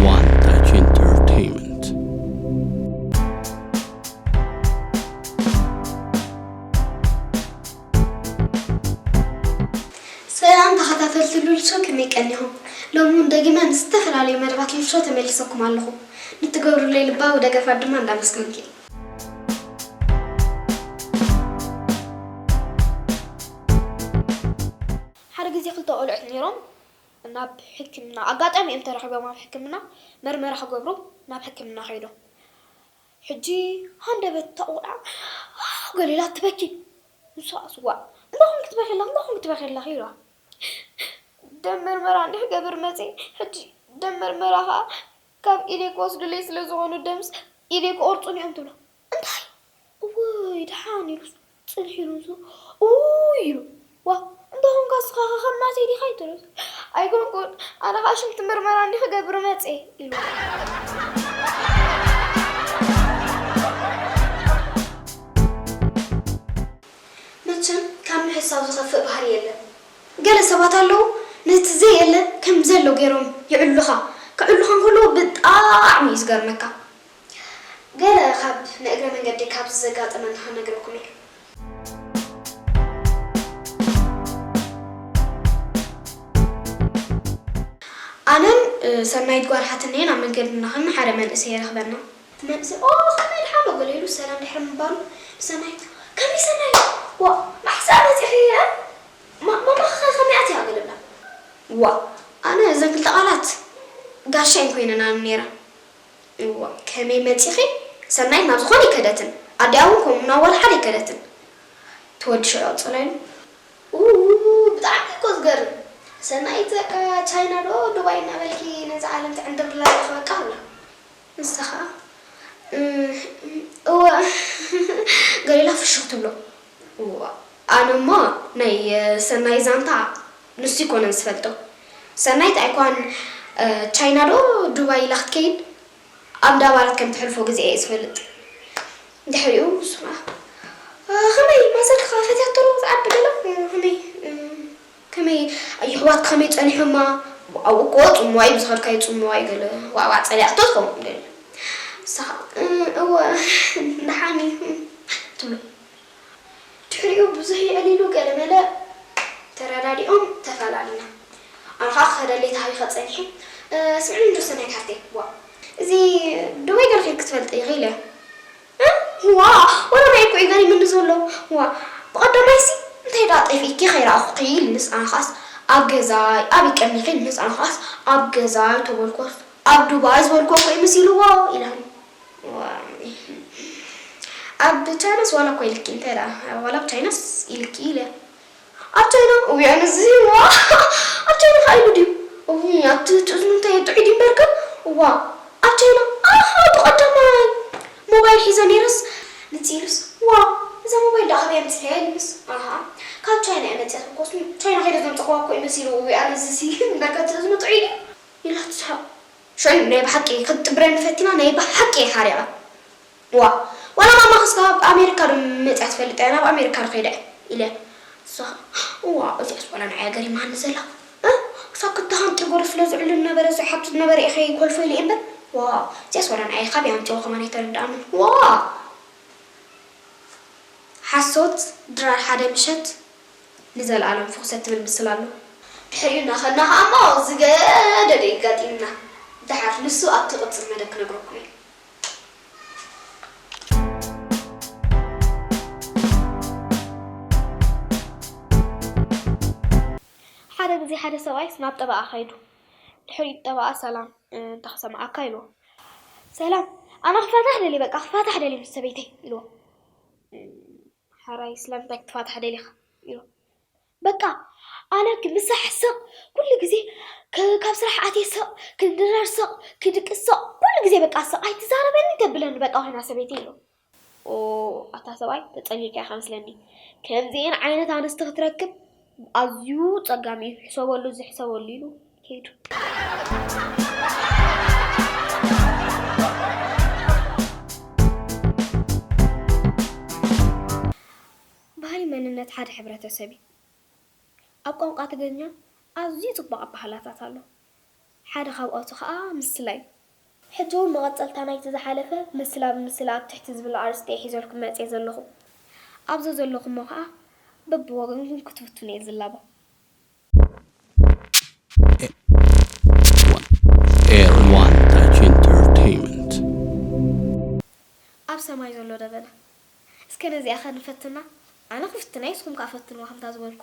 One Touch Entertainment. ሰላም ተኸታተልቲ ሉል ሾው፣ ከመይ ቀኒኹም? ሎሚ እውን ደጊመ ምስ ዝተፈላለዩ መደባት ሉል ሾው ተመሊሰኩም ኣለኹ። ንትገብሩለይ ልባዊ ደገፋት ድማ እንዳመስገንኩ እየ። ሓደ ግዜ ክልተ ቆልዑት ነይሮም ናብ ሕክምና፣ ኣጋጣሚ እዮም ተራኺቦም ኣብ ሕክምና መርመራ ክገብሩ ናብ ሕክምና ከይዶም። ሕጂ ሃንደበት እታ ቆልዓ ገለ ኢላ ትበኪ። ንሳ ስዋእ እንታይ ኮንኪ ትበኺ ኣለኺ? እንታይ ኮንኪ ትበኺ ኣለኺ? ኢልዋ። ደም መርመራ እንዲህ ክገብር መፅየ። ሕጂ ደም መርመራ ኸዓ ካብ ኢደይ ክወስዱለይ ስለ ዝኾኑ ደምስ ኢደይ ክቆርፁኒ እዮም ትብሎ። እንታይ? እወይ ደሓን ኢሉስ ፅንሕ ኢሉ ንሱ ኡይ ኢሉ። ዋ እንተኾንካ ንስኻ ኸ ከም ናተይ ዲኻ? ይትረስ ኣይኮንኩን፣ ኣነ ኸዓ ሽንቲ ምርመራ እንዲህ ክገብር መፅየ ኢሉ። መቸም ካብ ምሕሳው ዝኸፍእ ባህሪ የለን። ገለ ሰባት ኣለዉ ነቲ ዘየለ ከም ዘሎ ገይሮም የዕሉኻ። ከዕሉኻ እንከለዉ ብጣዕሚ እዩ ዝገርመካ። ገለ ካብ ንእግረ መንገደይ ካብዚ ዘጋጠመኒ ክነግረኩም እየ። ኣነን ሰናይት ጓል ሓትነይን ኣብ መንገዲ እናኸድና ሓደ መንእሰይ ይረኽበና። እቲ መንእሰይ ኦ ከመይ ድሓን ዶ ገለ ኢሉ ሰላም ድሕሪ ምባሉ ንሰናይት ከመይ ሰናይት ዋ ማሕሳ መፂኺ ማማኸ ከመይ ኣትያ ገለ ብላ። ዋ ኣነ እዘን ክልተ ቃላት ጋሻ እየን ኮይነናኒ ነይረን። እዋ ከመይ መፂኺ? ሰናይት ናብ ዝኾነ ኣይከደትን። ኣዲኣ እውን ከምኡ ናብ ዋላ ሓደ ኣይከደትን። እቲ ወዲ ሽዑ ቀፀሎ ኢሉ። ኡ ብጣዕሚ እኮ ዝገርም። ሰናይት በቃ ቻይና ዶ ዱባይ እናበልኪ ነዛ ዓለም ትዕንድርላ ኣለኺ በቃ ብላ። ንሳ ኸዓ እወ ገሊላ ፍሽኽ ትብሎ። እዋ ኣነማ ናይ ሰናይ ዛንታ ንሱ ኣይኮነን ዝፈልጦ። ሰናይት ኣይኳን ቻይና ዶ ዱባይ ኢላ ክትከይድ ኣብ ዳባራት ከም ትሕልፎ ግዜ እየ ዝፈልጥ። ድሕሪኡ ንሱ ኸዓ ከመይ ማዘር ከ ፈትያቶ ዶ ትዓቢ ገለ ከመይ ከመይ የሕዋትኪ ከመይ ጸኒሖማ ኣብኡ እኮ ጽምዋ እዩ ብዝኸድካዮ ጽምዋ እዩ ገለ ዋዕዋዕ ጸሊኣቶ ትኸውን ገለ ንሳ ኸዓ እወ ደሓን እዩ ትብሎ። ድሕሪኡ ብዙሕ የዕሊሉ ገለመለ ተረዳዲኦም ተፈላሊና። ኣነ ኸዓ ክኸደለይ ተሃቢኸ ጸኒሐ። ስምዕኒ እንዶ ሰናይት ሓፍተይ፣ ዋእ፣ እዚ ዱባይ ገለ ኬድኪ ትፈልጢ ኢኺ ኢለያ። እ? ዋእ፣ ዋላ ንዓይ እኮ እዩ ገሪሙኒ ዘሎ። ዋእ፣ ብቐዳማይሲ እንታይ ደኣ ጠፊእኪ ከይረኣኹኺ ኢልንስ ኣነ ኸዓስ ኣብ ገዛይ ኣበይ ቀኒኺ ኢልንስ ኣነ ኸዓስ ኣብ ገዛይ ተበልኩስ ኣብ ዱባይ ዝበልኩ እኮ እዩ መሲልዎ ኢላኒ። ዋይ ኣብ ቻይናስ ዋላ እኮ ኢልኪ እንታይ ደኣ ዋላ ኣብ ቻይናስ ኢልኪ ኢለ ኣብ ቻይና እውይ ኣነ እዚ ዋ ኣብ ቻይና ከ ኢሉ ድዩ እውይ ኣብቲ ትእዝኑ እንታይ ጥዑይ ድዩ እምበርከ ዋ ኣብ ቻይና ኣሃ ብቐዳማይ ሞባይል ሒዘ ነይረስ ንፂሉስ ዋ እዛ ሞባይል ደኣ ካበይ ኣምፂሐያ ኢሉስ ኣሃ ካብ ቻይና እየ መፅያ ተኮስኒ ቻይና ከይደ ዘምፀኽዋ እኮ እዩ መሲሉ እውይ ኣነ እዚ እምበርከ ትእዝኑ ጥዑይ ድዩ ኢላ ትስሕቕ ሽዑ ናይ ብሓቂ ክትጥብረኒ ፈቲና ናይ ብሓቂ እየ ሓሪቐ። ዋእ ዋላ ማማ ክስካ ኣብ ኣሜሪካ ዶ መፅያ ትፈልጥ እያ ናብ ኣሜሪካ ዶ ከይደ እየ ኢለ ንሳ ኸዓ ዋእ እዚኣስ ዋላ ንዓይ ገሪማኒ ዘላ እ ክሳብ ክተሃንጢ ጎረ ስለ ዝዕሉ ነበረ ዝሓቱ ዝነበረ ኢኸ ይኮልፎ ኢለ እየ እምበር ዋእ እዚኣስ ዋላ ንዓይ ካበይ ኣምፅኦ ከማን ኣይተረድኣንን ዋእ ሓሶት ድራር ሓደ ምሸት ንዘለኣለም ፍኹሰት ትብል ምስል ኣሎ። ድሕሪኡ እናኸድና ኸዓ እሞ ዝገደደ እዩ ኣጋጢሙና። ደሓር ንሱ ኣብቲ ቅጽል መደብ ክነግረኩም እየ። ሓደ ግዜ ሓደ ሰብኣይስ ናብ ጠበቓ ከይዱ። ድሕሪኡ ጠበቓ ሰላም እንተ ክሰምዓካ ኢልዎ። ሰላም ኣነ ክፋታሕ ደልየ በቃ ክፋታሕ ደልየ ምስ ሰበይተይ ኢልዎ። ሓራይ ስለምንታይ ክትፋታሕ ደሊኻ ኢሉ በቃ ኣነ ምሳሕ ስቕ ኩሉ ግዜ ካብ ስራሕ ኣትየ ስቕ ክድረር ስቕ ክድቅስ ስቕ ኩሉ ግዜ በቃ ስቕ ኣይትዛረበኒ ተብለኒ በቃ ኮይና ሰበይቲ ኢሉ ኣታ ሰብኣይ ተጸሊልካ ኢኻ መስለኒ ከምዚኤን ዓይነት ኣንስቲ ክትረክብ ኣዝዩ ጸጋም እዩ ሕሰበሉ እዚ ሕሰበሉ ኢሉ ከይዱ። ባህሊ መንነት ሓደ ሕብረተሰብ እዩ። ኣብ ቋንቋ ትግርኛ ኣዝዩ ጽቡቕ ኣበሃህላታት ኣሎ። ሓደ ካብኣቱ ኸኣ ምስላ እዩ። ሕጂ እውን መቐጸልታ ናይቲ ዝሓለፈ ምስላ ብምስላ ኣብ ትሕቲ ዝብል ኣርእስቲ እየ ሒዘልኩም መጽየ ዘለኹ። ኣብዚ ዘለኹሞ ኸኣ በብወገንኩም ክትፍትኑ እየ ዝላቦ። Air One Touch Entertainment. ኣብ ሰማይ ዘሎ ደበና። እስከ ነዚኣ ከ ንፈትና? ኣነ ክፍትና እየ፣ ንስኹም ከኣ ፈትንዋ ከምታ ዝበልኩ።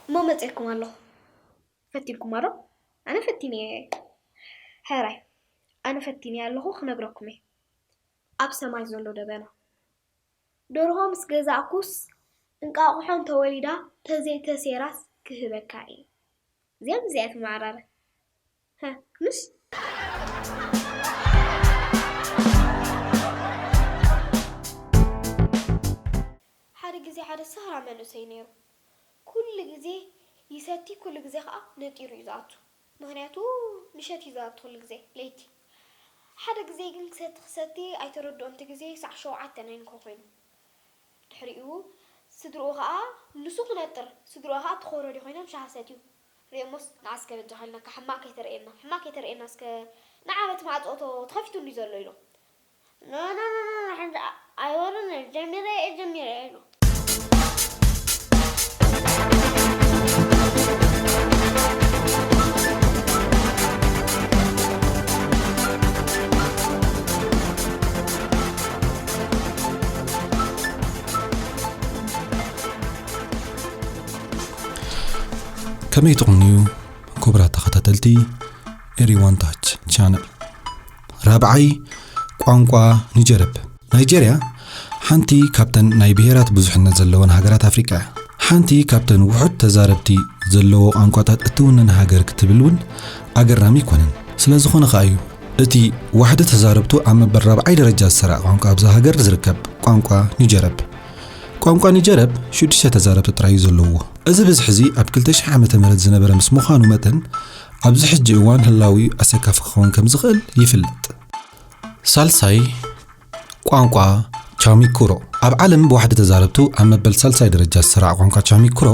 እሞ መጺኤልኩም ኣለኹ። ፈቲንኩማ ዶ? ኣነ ፈቲነዮ እየ። ሕራይ፣ ኣነ ፈቲነዮ ኣለኹ፣ ክነግረኩም እየ። ኣብ ሰማይ ዘሎ ደበና። ደርሆ ምስ ገዛእኩስ፣ እንቃቑሖ እንተወሊዳ፣ ተዘይተሴራስ ክህበካ እየ። እዚኣ ምስዚኣ ትመዓራረ። ሃ፣ ምሽ? ሓደ ግዜ ሓደ ሰኽራም መንእሰይ ነይሩ። ኩሉ ግዜ ይሰቲ፣ ኩሉ ግዜ ኸኣ ነጢሩ እዩ ዝኣቱ። ምኽንያቱ ምሸት እዩ ዝኣቱ ኩሉ ግዜ፣ ለይቲ። ሓደ ግዜ ግን ክሰቲ ክሰቲ ኣይተረድኦን፣ እቲ ግዜ ሳዕ ሸውዓተ ናይ ንግሆ ኮይኑ። ድሕሪኡ ስድርኡ ኸኣ ንሱ ክነጥር፣ ስድርኡ ኸኣ እቲ ኮረድዮ ኮይኖም ሻሂ ሰትዩ። ርእዮሞስ፣ ንዓ እስከ በጃኻ ኢልናካ ሕማቕ ከይተርእየና፣ ሕማቕ ከይተርእየና እስከ፣ ንዓ በቲ ማዕጾ እቶ ተኸፊቱ እንድዩ ዘሎ ኢሎም። ኖ ኖ ኖ ኖ፣ ሕጂ ኣይወርን እየ፣ ጀሚረ እየ፣ ጀሚረ እየ ኢሉ። ከመይ ትቕንዩ ክቡራት ተኸታተልቲ ኤሪ ዋን ታች ቻነል። ራብዓይ፣ ቋንቋ ኒጀረብ። ናይጀርያ ሓንቲ ካብተን ናይ ብሄራት ብዙሕነት ዘለወን ሃገራት ኣፍሪቃ እያ። ሓንቲ ካብተን ውሑድ ተዛረብቲ ዘለዎ ቋንቋታት እትውንን ሃገር ክትብል እውን ኣገራሚ ኣይኮነን። ስለ ዝኾነ ከኣ እዩ እቲ ዋሕዲ ተዛረብቱ ኣብ መበል ራብዓይ ደረጃ ዝሰራዕ ቋንቋ ኣብዛ ሃገር ዝርከብ ቋንቋ ኒጀረብ። ቋንቋ ኒጀረብ ሽዱሽተ ተዛረብቲ ጥራይ እዩ ዘለዎ። እዚ ብዝሒ እዚ ኣብ ክልተ ሽሕ ዓመተ ምህረት ዝነበረ ምስ ምዃኑ መጠን፣ ኣብዚ ሕጂ እዋን ህላዊኡ ኣሰካፊ ክኸውን ከም ዝኽእል ይፍለጥ። ሳልሳይ፣ ቋንቋ ቻሚኩሮ። ኣብ ዓለም ብዋሕዲ ተዛረብቱ ኣብ መበል ሳልሳይ ደረጃ ዝሰራዕ ቋንቋ ቻሚኩሮ፣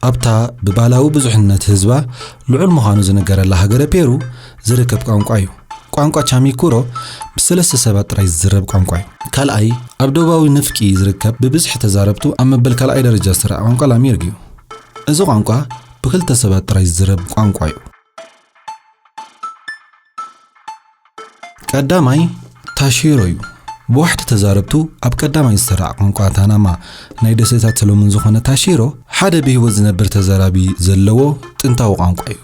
ኣብታ ብባህላዊ ብዙሕነት ህዝባ ልዑል ምዃኑ ዝንገረላ ሃገረ ፔሩ ዝርከብ ቋንቋ እዩ። ቋንቋ ቻሚኩሮ ብሰለስተ ሰባት ጥራይ ዝዝረብ ቋንቋ እዩ። ካልኣይ፣ ኣብ ደቡባዊ ንፍቂ ዝርከብ ብብዝሒ ተዛረብቱ ኣብ መበል ካልኣይ ደረጃ ዝስራዕ ቋንቋ ላሚርግ እዩ። እዚ ቋንቋ ብክልተ ሰባት ጥራይ ዝዝረብ ቋንቋ እዩ። ቀዳማይ ታሺሮ እዩ። ብዋሕዲ ተዛረብቱ ኣብ ቀዳማይ ዝሰራዕ ቋንቋ ታናማ ናይ ደሴታት ሰሎሞን ዝኾነ ታሺሮ ሓደ ብህይወት ዝነብር ተዛራቢ ዘለዎ ጥንታዊ ቋንቋ እዩ።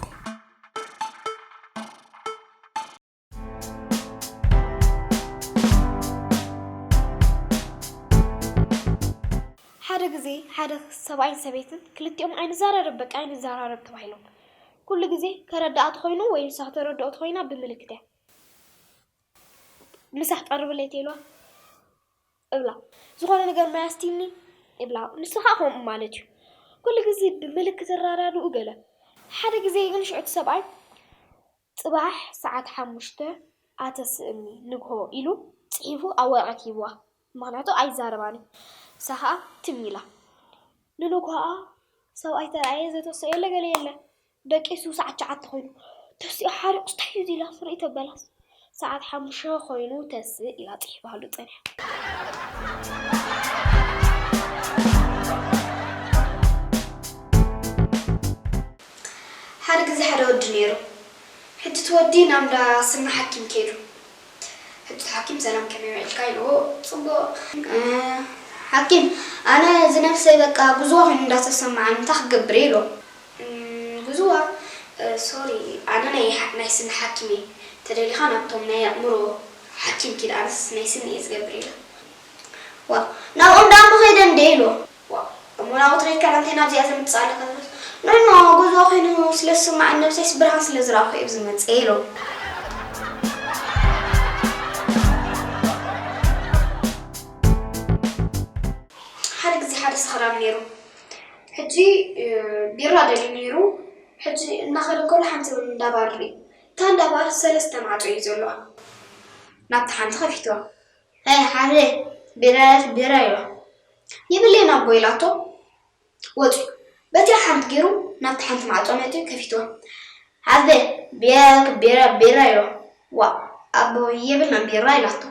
ሓደ ግዜ ሓደ ሰብኣይን ሰበይትን ክልቲኦም ኣይንዘራረብ በቃ ኣይንዘራረብ ተባሂሎም። ኩሉ ግዜ ከረድኣ ተኾይኑ ወይ ንሳ ከተረድኦ ተኾይና ብምልክት እያ። ምሳሕ ቀርብለይ ተይልዋ እብላ። ዝኾነ ነገር ማይ ኣስቲኒ እብላ። ንሱ ኸዓ ከምኡ ማለት እዩ። ኩሉ ግዜ ብምልክት ይረዳድኡ ገለ። ሓደ ግዜ ግን ሽዑ እቲ ሰብኣይ ጽባሕ ሰዓት ሓሙሽተ ኣተስእኒ ንግሆ ኢሉ ጽሒፉ ኣብ ወረቐት ሂብዋ። ምኽንያቱ ኣይዛረባን እዩ። ንሳ ኸኣ ትም ኢላ። ንንግሆኣ ሰብኣይ ተራእየ፣ ዘተስኦ የለ ገለ የለ። ደቂሱ ሰዓት ትሽዓተ ኾይኑ። ተሲኡ ሓሪቑስ ታይ እዩ ኢላ ትርኢ ተበላስ። ሰዓት ሓሙሽተ ኾይኑ ተስእ ኢላ ጽሒፋሉ ጸኒሓ። ሓደ ግዜ ሓደ ወዲ ነይሩ። ሕጂ እቲ ወዲ ናብ እንዳ ስኒ ሓኪም ከይዱ። ሕጂ እቲ ሓኪም ሰላም ከመይ ውዒልካ ኢልዎ። ጽቡቕ። እ፣ ሓኪም፣ ኣነ እዚ ነብሰይ በቃ ጉዝዋ ኮይኑ እንዳተሰማዓኒ እንታይ ክገብር እየ ኢልዎ። እም፣ ጉዝዋ፣ እ፣ ሶሪ፣ ኣነ ናይ ሓ-፣ ናይ ስኒ ሓኪም እየ። ተደሊኻ ናብቶም ናይ ኣእምሮ ሓኪም ኪድ፣ ኣነስ ናይ ስኒ እየ ዝገብር ኢላ። ዋው፣ ናብኦም ደኣ እሞ ኸይደ እንደ ኢልዎ። ዋው፣ እሞ ናብኡ ተኸይድካ ናንታይ ናብዚኣ ዘምጽእ ኣለካ ትብልስ? ንዕኖ፣ ጉዝዋ ኮይኑ ስለ ዝስማዓኒ ነብሰይስ ብርሃን ስለ ዝረኣኹ እየ ኣብዚ መጽየ ኢልዎ። ሓደ ግዜ ሓደ ሰኽራም ነይሩ። ሕጂ፣ እ፣ ቢራ ደልዩ ነይሩ። ሕጂ እናኸደ እንከሎ ሓንቲ እንዳባር ርኢ። እታ እንዳባር ሰለስተ ማዕጾ እዩ ዘለዋ። ናብታ ሓንቲ ከፊትዋ። "ሀይ ሓፍተይ፣ ቢራ ያስ ቢራ" ኢልዋ። የብለይን ኣቦ ኢላቶ ወፂኡ። በቲራ ሓንቲ ገይሩ ናብቲ ሓንቲ ማዕፆ መፂኡ ከፊትዋ። ሓዘ ቢራ ቢራ ቢራ ኢሎ። ዋ ኣቦ የብልናን ቢራ ኢላቶ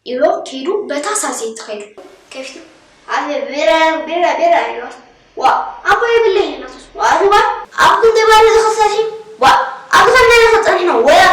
ኢሎ ከይዱ በታ ሳልሰይቲ ከይዱ ከፊቱ። ሓዘ ቢራ ቢራ ቢራ ኢሎ። ዋ ኣቦ የብለይን ኢላቶ ኣዚባ ኣብ ክንደይ ባሪ ዝኸሰሲ ዋ ኣብ ክንደይ ዝኸፀንሕ ነው ወላ